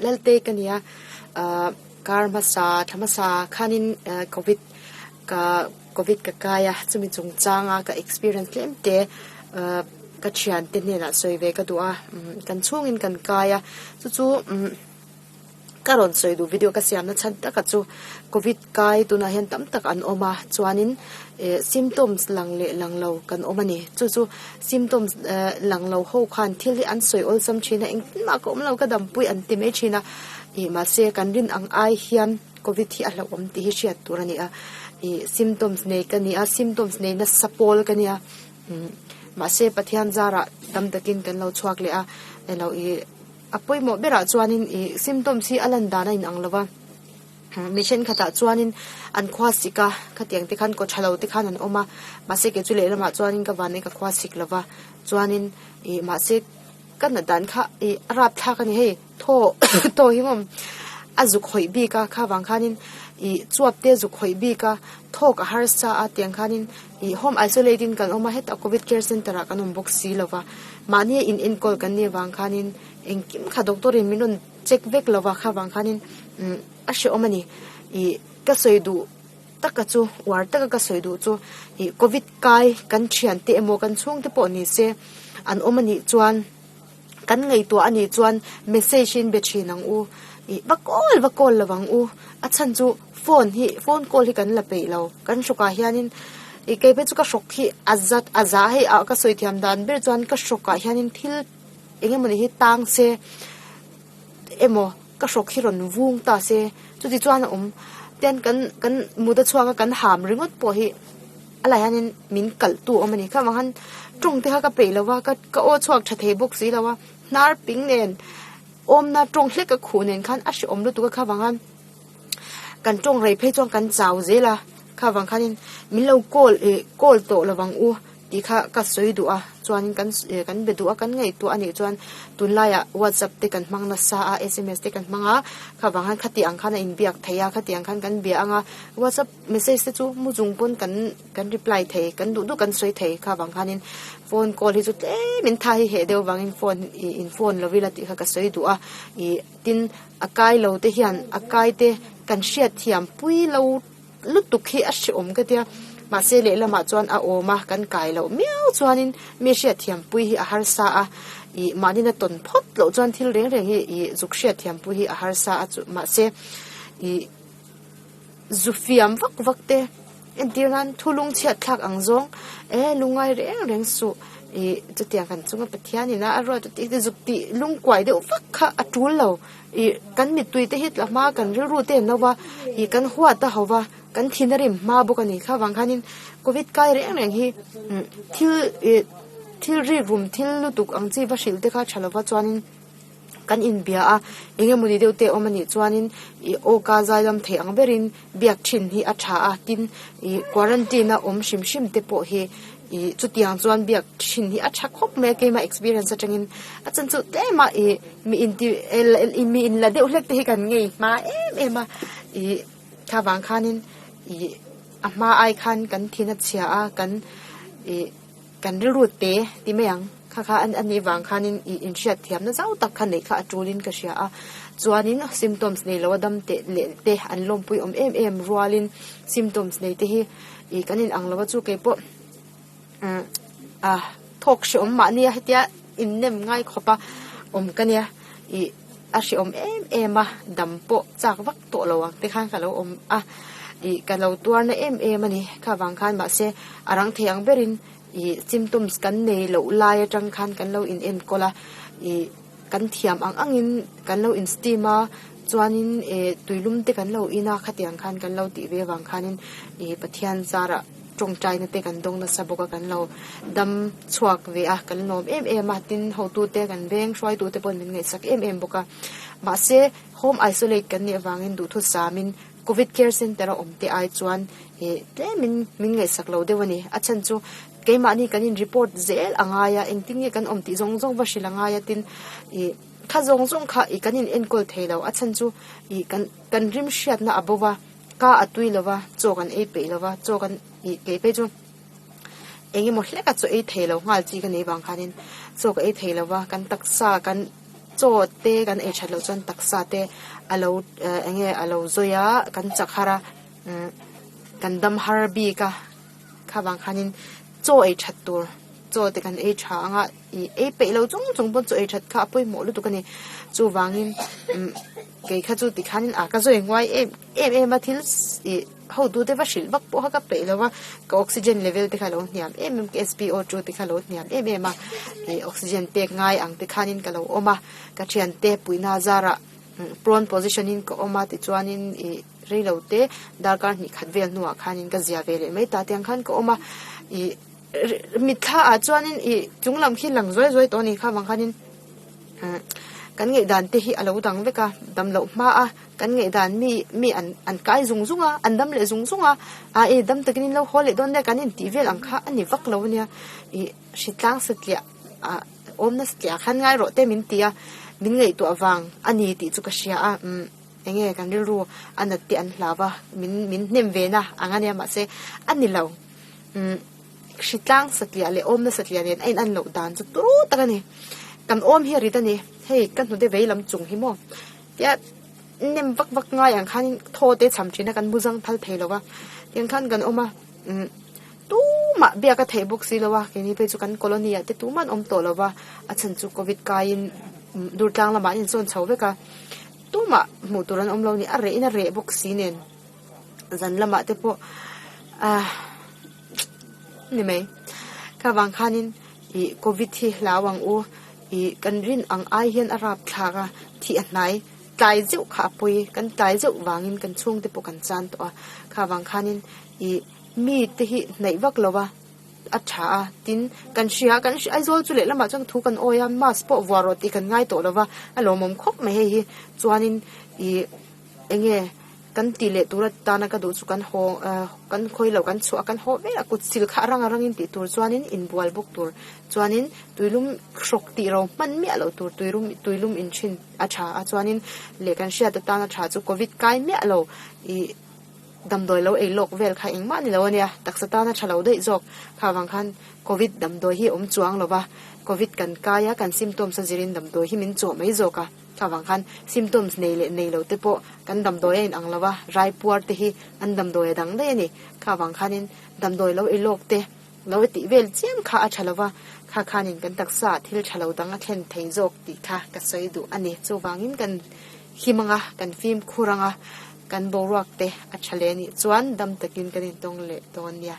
Lalte ka nia ah kar hmasa thla hmasa khanin ah covid ka covid ka kai a chumi chungchanga ka experience tlem te ah ka thiante hnenah sawi ve ka duh a umm kan chhungin kan kai a chu chu umm ka rawn sawi duh video ka siamna chhan taka chu covid kai tunah hian tam tak an awm a chuanin eh symptoms lang leh lang lo kan awm a ni chu chu symptoms eh lang lo ho khan thil hi an sawi awlsam thin a engtin mah ka awm lo ka dampui an ti mai thin a ih mahse kan rin ang ai hian covid hi a hlauhawm tih hi hriat tur a ni a ih symptoms nei ka ni a symptoms nei nasa pawl ka nia umm mahse Pathian zarah tam takin kan lo chhuak leh a elo ih. A pawimawh berah chuanin ih symptoms hi a lan dan a inang lo va, mi thenkhatah chuanin an khua sik a, khatiang te khan kaw tha lo te khan an awm a, mahse kei chu lehlamah chuanin ka van e ka khua sik lo va, chuanin ih mahse ka nat dan kha ih a rapthlak a ni hei thaw thaw hi maw a zuk hawih bik a kha vang khanin ih chuap te zuk hawih bik a thawk a harsa a tiang khanin ih home isolate in kan awm a hetah covid care center ah kan awm bawk si lo va. Mahni a in enkawl kan nih avang khanin engkim kha doctor in min rawn check vek lo va kha vang khanin umm a hrehawm a ni. Ih ka sawi duh taka chu uar taka ka sawi duh chu ih covid kai kan thiante emaw kan chhungte pawh ni se an awm a nih chuan kan ngaihtuah a nih chuan message in be thin ang u ih va call va call lo ang u a chhan chu phone hi phone call hi kan la peih lo kan hrawkah hianin ih kei phei chu ka hrawk hi a zat a za hei ah ka sawi thiam dan ber chuan ka hrawkah hianin thil eng emawni hi tang se emaw ka hrawk hi rawn vung ta se chuti chuan a awm ten kan kan mut a chhuak a kan ham ringawt pawh hi a lai hianin min kalh tu a awm a ni kha vang khan tawng te kha ka peih lo va ka ka aw chhuak tha thei bawk si lo a hnar ping nen awmna tawng hlek a khuh nen khan a hrehawm lutuk a kha vang khan. Kan tawng rei phei chuan kan chau zel a, kha vang khanin min lo call ih call tawh lo vang u tih kha ka sawi duh a, chuanin kan ih kan be duh a kan ngaihtuah a nih chuan tunlaiah whatsapp te kan hmang nasa a sms te kan hmang a, kha vang khan khati ang khan a inbiak theih a, khati ang khan kan bia ang a, whatsapp message te chu mu chung pawn kan kan reply thei kan duh duh kan sawi thei kha vang khanin phone call hi chu tlem in tha hi heh deuh vangin phone ih in phone lo ila tih kha ka sawi duh a ih. Tin, a kai lo te hian a kai te kan hriat thiam pui lo lutuk hi a hreawm ka tia. Mahse lehlamah chuan a awm a, kan kai loh miau chuanin mi hriat thiam pui hi a harsa a. Ih mahni na tawn phawt loh chuan thil reng reng hi ih zuk hriat thiam pui hi a harsa a chu mahse ih zu fiam vak vak te entir nan thu lungchhiat thlak ang zawng e lungngai reng reng suh ih chutiang kan chunga Pathian in a a ruat tih te zuk tih lungkuai deuh vak kha a tul lo ih kan mittui te hi tla hma kan rilru te an lo va ih kan huat a ho va kan thin a rim hma bawk a ni kha vang khanin covid kai reng reng hi umm thil ih thil rik rum thil lutuk ang chi va hrilh te kha tha lova chuanin. Kan inbia a, eng emawni deuh te awm anih chuanin ih aw ka zai lam theih ang berin biak thin hi a tha a, tin ih quarantine a awm hrim hrim te pawh hi ih chutiang chuan biak thin hi a tha khawp mai a keimah experience atangin a chan chu tlem a ih mi inti mi inla deuh hlek te hi kan ngei hma em em a ih thla vang khanin ih a hma ai khan kan thin a chhia a kan ih. Kan rilru te ti mai ang. Kha kha a nih vang khanin ih inhriat thiamna zau tak kha neih kha a tulin ka hria a. Chuanin symptoms nei lo a dam teh leh te an lawmpui awm em em rualin symptoms nei te hi ih kan inang lo a chu keipawh umm a thawk hrehawm mahnia hetia innem ngai khawp a awm ka nia ih a hrehawm em em a dam pawh chak vak tawh lo ang te khan ka lo awm a ih ka lo tuar na em em a ni kha vang khan mahse a rang thei ang berin ih symptoms kan nei loh lai atang khan kan lo in enkawl a ih kan thiam ang angin kan lo in steam a chuanin eh tuilum te kan lo in a khatiang khan kan lo tih ve avang khanin ih Pathian zarah tawngtaina te kan dawng nasa bawk a kan lo dam chhuak ve a kan lawm em em a tin hotute kan veng hruaitute pawhin min ngaihsak em em bawk a mahse home isolate kan nih avangin duhthusamin covid care center a awm te ai chuan ih tlemin min ngaihsak lo deuh a ni a chhan chu keimahni kan in report zel a ngai a engtin nge kan awm tih zawng zawng va hrilh a ngai a tin ih kha zawng zawng kha ih kan in enkawl thei lo a chhan chu ih kan kan rim hriatna a bo va. Ka a tui lo va, chaw kan ei peih lo va, chaw kan ih kei phei chu eng emaw hlek a chaw ei thei lo nghal chi ka nei vang khanin chaw ka ei thei lo va, kan taksa kan Chaw te kan ei that loh chuan taksa te a lo eng nge a lo zawi a kan chak har a umm kan dam har bik a kha vang khanin chaw ei that tur chaw te kan ei tha ang a ih ei peih lo chung chung pawn chaw ei that kha a pawimawh lutuk a ni chuvangin umm kei kha chu tikhanin a ka zawi nguai em em em a thil ih hotu te va hrilh vak pawh kha ka peih lo va ka oxygen level te kha a lo hniam em em ka S_P_O two te kha a lo hniam em em a ih oxygen pek ngai ang te khanin ka lo awm a ka thiante puihna zarah prone position in ka awm a tichuanin ih reilo te darkar hnih khat vel hnuah khanin ka zia ve leh mai ta tiang khan ka awm a ih mitthla ah chuanin ih chung lam khi lang zuai zuai tawh a ni kha vang khanin kan ngaihdan te hi a lo dang vek a dam loh hma a kan ngaihdan mi mi an an kai zung zung a an dam leh zung zung a a e dam takin in lo haw leh dawn nia kan intih vel ang kha a ni vak lo a nia ih hritlang satliah ah awmna satliah khan ngai rawh te min ti a min ngaihtuah vang a ni tih chu ka hria a umm eng nge kan rilru a nat te an hlau a min min hnem ve na ang a nia mahse a ni lo umm hritlang satliah leh awmna satliah nen a in an loh dan chu turu tak a ni kan awm hi a rit a ni hei ka hnute vei lam chung hi maw tia nem vak vak ngai ang khanin thaw te cham thin a kan mu zang phal thei lo va tiang khan kan awm a umm tumah biak a theih bawk si lo a keini phei chu kan colony ah te tumah an awm tawh lo va a chhan chu covid kaiin durtlang lamah an insawn chho vek a tumah hmuh tur an awm lo a ni a reh in a reh bawk si nen zan lamah te pawh ah ni mai kha vang khanin ih covid hi hlau ang u ih kan rin ang ai hian a rap thlak a thih a hnai tlai zeuh kha a pawi kan tlai zeuh vangin kan chhungte pawh kan chan tawh a kha vang khanin ih mi te hi hnaih vak lo va a tha a tin kan hria kan hria Aizawl chu lehlamah chuan thu kan awi a mask pawh vuah rawh tih kan ngai tawh lo va a lawmawm khawp mai hei hi chuanin ih eng nge kan tih leh tur atana ka duh chu kan haw ah kan khawi loh kan chhuah a kan haw vel a kut sil kha a rang a rangin tih tur chuanin inbual bawk tur chuanin tuilum hrawk tih ro hman miah loh tur tuirum tuilum inthin a tha a chuanin leh kan hriat atana tha chu covid kai miah lo ih damdawi lo ei lawk vel kha engmah ni lo a nia taksa tana tha lo daih zawk kha vang khan covid damdawi hi a awm chuang lo va covid kan kai a kan symptoms a zirin damdawi hi min chawh mai zawk a. Chuvang khan symptoms nei leh nei lo te pawh kan damdawi a inang lo a, rai puar te hi an damdawi a dang daih a ni. Khavang khanin damdawi lo ei lawk te, lo tih vel chiam kha a tha lo va, kha khanin kan taksa ah thil tha lo dang a thlen thei zawk tih kha ka sawi duh a ni. Chuvangin kan him anga, kan fimkhur anga, kan boruak te a tha leh a nih chuan dam takin kan intawng leh dawn nia.